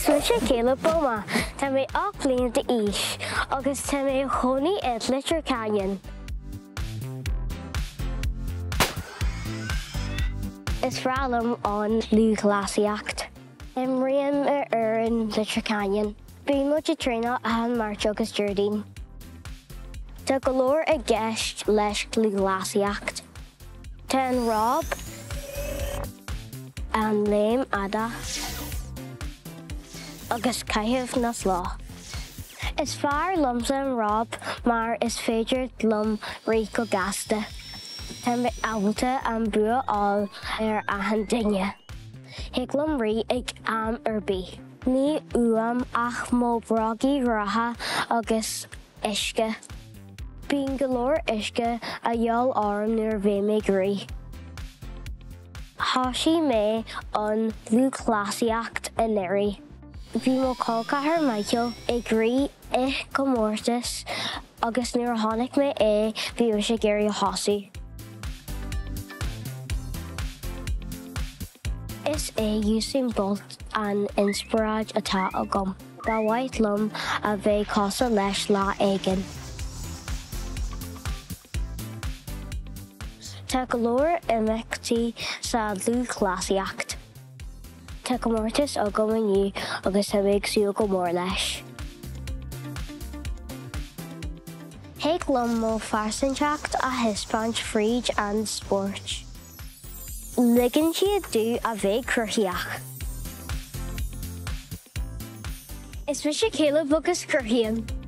Is mise Caleb Bouma, tá mé 8 bliana d'aois agus tá mé i mo chónaí i Leitir Ceanainn. Is breá liom an lúthchleasaíocht. Imrím ar fhoireann Leitir Ceanainn. Bíonn muid ag traenáil achan Máirt agus Déardaoin. Tá go leor i gceist leis lúthchleasaíocht. Tá an ráib, an léim fhada agus caitheamh na slá. Is fearr liomsa an ráib mar is féidir liom rith go gasta. Tá mé ábalta an bua a fháil ar achan duine. Thig liom rith ag am ar bith. Níl uaim ach mo bhrógaí reatha agus uisce. Bíonn go leor uisce a dhíobháil orm nuair a bhím ag rith. Thosaigh mé an lúthchleasaíocht anuraidh. Bhí mo chol ceathar Michael ag rith i gcomórtas agus nuair a chonaic mé é bhí mise ag iarraidh a thosú. Is é Usain Bolt an inspioráid atá agam. Ba mhaith liom a bheith cosúil leis lá éigin. Tá go leor imeachtaí sa lúthchleasaíocht. Tá comórtas agam inniu agus tá mé ag súil go mór leis. Thig liom mo phearsantacht a thaispeáint fríd an spórt. Ligeann siad domh a bheith cruthaíoch. Is mise Caleb agus cruthaím.